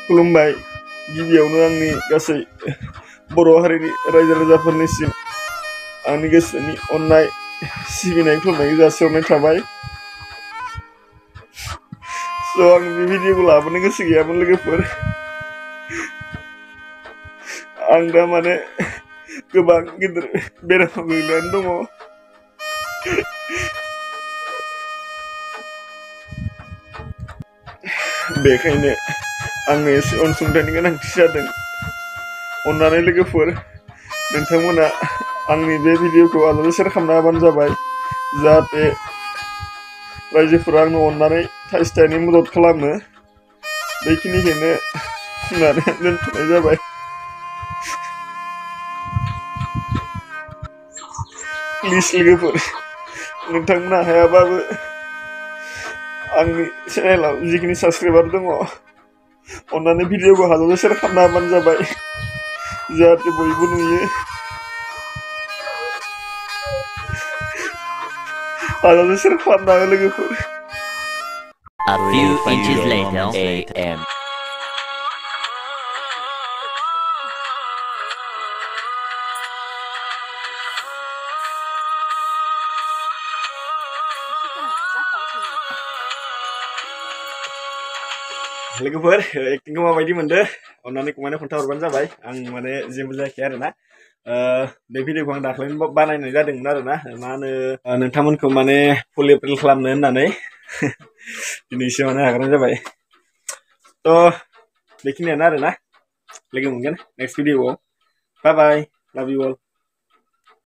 खुलुमबाय गिबियावनो आंनि गासै बर' हारिनि रायजो राजाफोरनिसिम आंनि गोसोनि अननाय सिबिनाय खुलुमनाय जासिहरनाय थाबाय। आं बे भिडिअखौ लाबोनो गोसो गैयामोन लोगोफोर। आं दा माने गोबां गिदिर बेरामाव गोग्लैनानै दङ। बेखायनो आंनो एसे अनसुंथाइनि गोनांथि जादों। अन्नानै लोगोफोर नोंथांमोना आंनि बे भिडिअखौ आलादा शेयार खालामना होबानो जाबाय, जाहाथे रायजोफोरा आंनो अननानै थाइसे थाइनै मदद खालामो। बेखिनिखौनो बुंनानै दोनथ'नाय जाबाय। प्लिज लोगोफोर नोंथांमोना हायाबाबो आंनि चेनेलाव जिखिनि साबस्क्राइबार दङ अन्नानै भिडिअखौ हाजासे शेयार खालामना होबानो जाबाय, जाहाथे बयबो नुयो। हाजासे शेयार खालामना हो लोगोफोर। A few inches later. A.M. लोगोफोर एक्टिंखौ माबायदि मोनदो अन्नानै कमेन्टआव खोन्थाहरबानो जाबाय। आं माने जेबो जायाखै आरोना। बे भिडिअखौ आं दाख्लैनो बानायनाय जादोंमोन आरोना, मा होनो नोंथांमोनखौ माने फुल एप्रिल खालामनो होननानै दिनैसो माने हगारनाय जाबाय। बेखिनियानो आरोना, लोगो मोनगोन नेक्स्ट भिडिअआव। बाय बाय, लाभ इउ अल।